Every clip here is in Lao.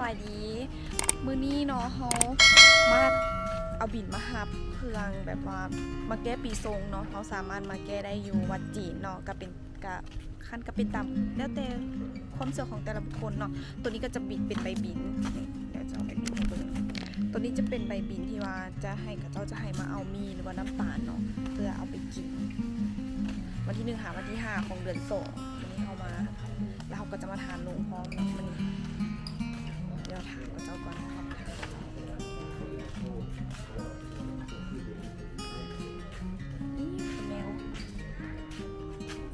ສະບາຍດີ ມື້ນີ້ເນາະ ເຮົາມາເອົາບິນມາຮັບເຄື່ອງ ແບບວ່າມາແກ້ປີຊົງເນາະ. ເຮົາສາມາດມາແກ້ໄດ້ຢູ່ວັດຈີນເນາະ ກະເປັນ ກະ ຄັນກະເປັນຕາມ ແລ້ວແຕ່ຄວາມເຊື່ອຂອງແຕ່ລະບຸກຄົນເນາະ. ໂຕນີ້ກະຈະບິນ ເປັນໃບບິນ ນີ້ ດຽວຈະເອົາໃບບິນໃຫ້ເບິ່ງ. ໂຕນີ້ຈະເປັນໃບບິນທີ່ວ່າຈະໃຫ້ ເຂົາເຈົ້າຈະໃຫ້ມາເອົາໝີ່ ຫຼືວ່ານ້ຳຕານເນາະ ເພື່ອເອົາໄປກິນ ວັນທີໜຶ່ງຫາວັນທີຫ້າຂອງເດືອນສອງ. ໂຕນີ້ເຮົາມາ ແລ້ວເຮົາກະຈະມາທານລົງພ້ອມເນາະມື້ນີ້. ດຽວຖາມເຂົາເຈົ້າກ່ອນ. ນີ້ແມວ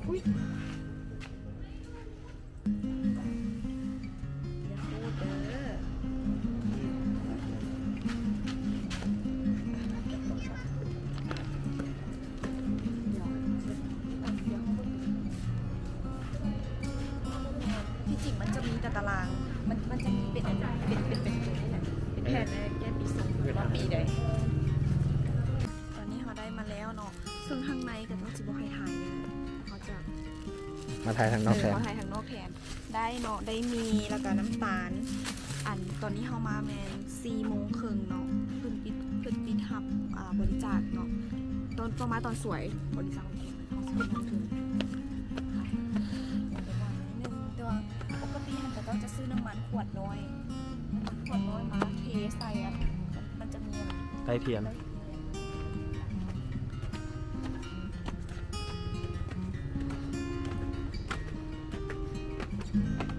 ອຸ້ຍ ຢ່າໂຫດເດີ. ທີ່ຈິງມັນຈະມີແຕ່ຕາລາງ ມັນ ມັນຈະມີເປັນ ເປັນ ເປັນ ເປັນ ເປັນແຜ່ນແກ້ປີຊົງວ່າປີໃດ. ຕອນນີ້ເຮົາໄດ້ມາແລ້ວເນາະ ເຊິ່ງຂ້າງໃນເຂົາເຈົ້າຊິບໍ່ໃຫ້ຖ່າຍເລີຍ ເຂົາຈະ ມາຖ່າຍທາງນອກແທນ ເອີ ເຂົາຖ່າຍທາງນອກແທນ. ໄດ້ເນາະ ໄດ້ໝີ່ ແລ້ວກະນ້ຳຕານ. ອັນ ຕອນນີ້ເຮົາມາແມ່ນສີ່ໂມງເຄິ່ງເນາະ ເພິ່ນປິດ ເພິ່ນປິດຮັບ ອ່າ ບໍລິຈາກເນາະ ຕອນ ຕ້ອງມາຕອນສວຍ ບໍລິຈາກ ເຮົາຊິໄປນຳເພິ່ນ ແຕ່ວ່າປົກກະຕິຫັ້ນເຂົາເຈົ້າຈະຊື້ນ້ຳມັນຂວດນ້ອຍ ນ້ຳມັນຂວດນ້ອຍມາເທໃສ່ອັນ ມັນ ມັນຈະມີອັນ ໄຕ້ທຽນ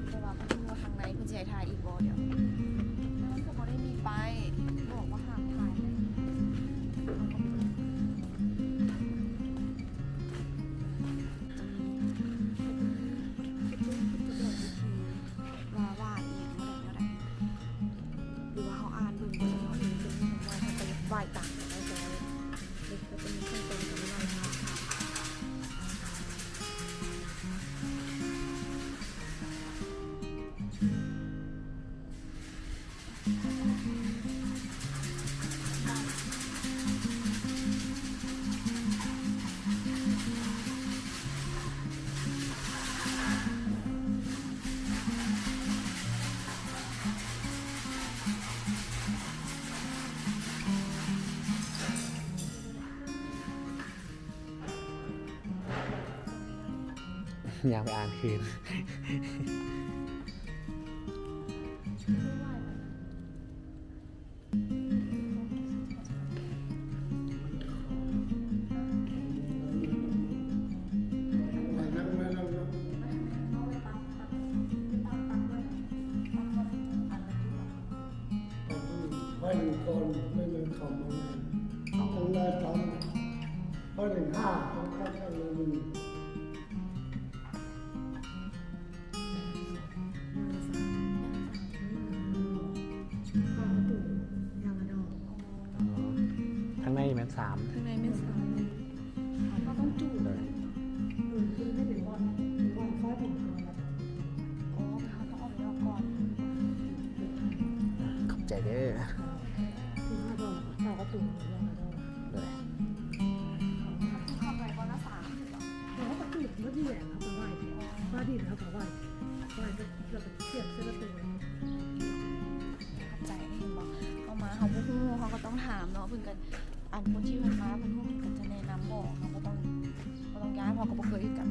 ແຕ່ວ່າບໍ່ຮູ້ວ່າທາງໃນເພິ່ນຊິໃຫ້ຖ່າຍອີກບໍ່. ດຽວ ມັນກະບໍ່ໄດ້ມີປ້າຍບອກວ່າຫ້າມຖ່າຍ. ຈະມີ ເພິ່ນຈະບອກວິທີວ່າ ວ່າອີ່ຫຍັງແນວໃດແນວໃດ ຫຼືວ່າເຮົາອ່ານເບິ່ງ ເຮົາເຫັນເປັນ ເຮົາກະໄຫວ້ຕາມເຂົາໄປ. ເດັກກະຈະມີຂັ້ນຕອນການໄຫວ້. ຍ່າງໄປອ່ານຄືນ. ໄວ້ໜຶ່ງກ່ອນ ໄວ້ໜຶ່ງເຂົ້າມາ ເອົາໄວ້ຕາມ ໄວ້ໜຶ່ງຫ້າ ຕ້ອງການໄວ້ໜຶ່ງ. ທາງໃນແມ່ນສາມ ທາງໃນແມ່ນສາມ. ເຮົາຕ້ອງຈູດ ໂດຍ ເອີ ຄືໃຫ້ເປັນບ່ອນ ເປັນບ່ອນຟ້າດິນກ່ອນ ແລ້ວ ອໍ ເຮົາຕ້ອງເອົາໄປອອກກ່ອນ. ຂອບໃຈເດີ. ຄືເຮົາຕ້ອງເອົາປະຕູ ໂດຍ ເຂົ້າໄປກ່ອນລະສາມ ເຮົາກະຈູດໝົດນີ້ແຫຼະ ເຮົາກະໄຫວ້ ຟ້າດິນເຮົາກະໄຫວ້ ໄຫວ້ ແລ້ວກະສຽບໃສ່ປະຕູ. ເຂົ້າໃຈ ເຫັນບໍ່ ເຮົາມາເຮົາບໍ່ຮູ້ ເຮົາກະຕ້ອງຖາມເນາະ ເພິ່ນກະ ອັນຄົນທີ່ເພິ່ນມາ ເພິ່ນຮູ້ ເພິ່ນກະຈະແນະນຳບອກ ເຮົາບໍ່ຕ້ອງ ບໍ່ຕ້ອງຢ້ານ ເຮົາກະບໍ່ເຄີຍຄືກັນ.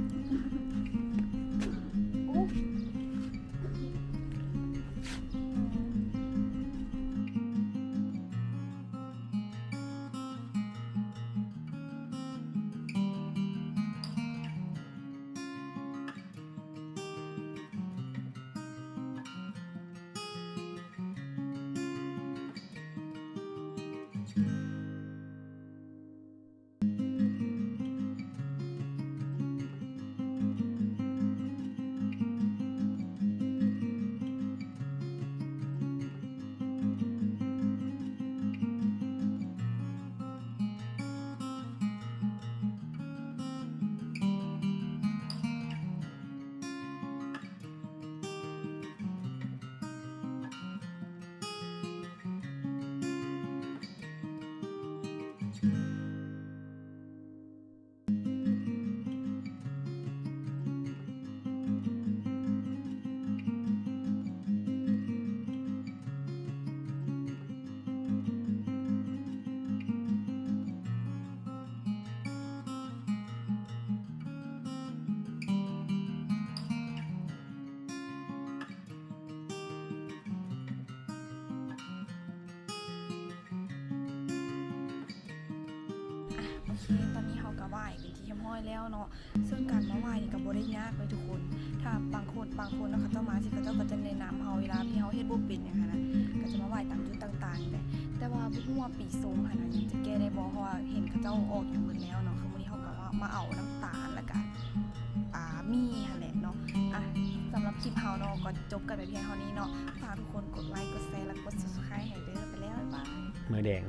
ຕອນນີ້ເຮົາກໍໄຫວ້ເປັນທີ່ຮຽບຮ້ອຍແລ້ວເນາະ ເຊິ່ງການມາໄຫວ້ນີ້ກໍບໍ່ໄດ້ຍາກເລີຍທຸກຄົນ. ຖ້າບາງຄົນ ບາງຄົນເນາະ ເຂົາເຈົ້າມາຊິ ເຂົາເຈົ້າກໍຈະແນະນຳເຮົາ ເວລາທີ່ເຮົາເຮັດບໍ່ເປັນຫຍັງຫັ້ນນະ ກໍຈະມາໄຫວ້ຕາມຈຸດຕ່າງໆນີ້ແຫຼະ. ແຕ່ວ່າບໍ່ຮູ້ວ່າປີຊົງຫັ້ນນະ ຍັງຈະແກ້ໄດ້ບໍ່ ເພາະວ່າເຫັນເຂົາເຈົ້າອອກຫຍັງເບິດແລ້ວເນາະ. ຄືມື້ນີ້ເຮົາກໍມາເອົານ້ຳຕານ ແລ້ວກໍ ອ່າ ໝີ່ຫັ້ນແຫຼະເນາະ. ອ່ະ ສຳລັບຄລິບເຮົາເນາະ ກໍຈົບກັນໄປພຽງເທົ່ານີ້ເນາະ. ຝາກທຸກຄົນກົດໄລ ກົດແຊ ແລະ ກົດ Subscribe ໃຫ້ເດີ. ໄປແລ້ວ ບາຍບາຍ. ມືແດງ.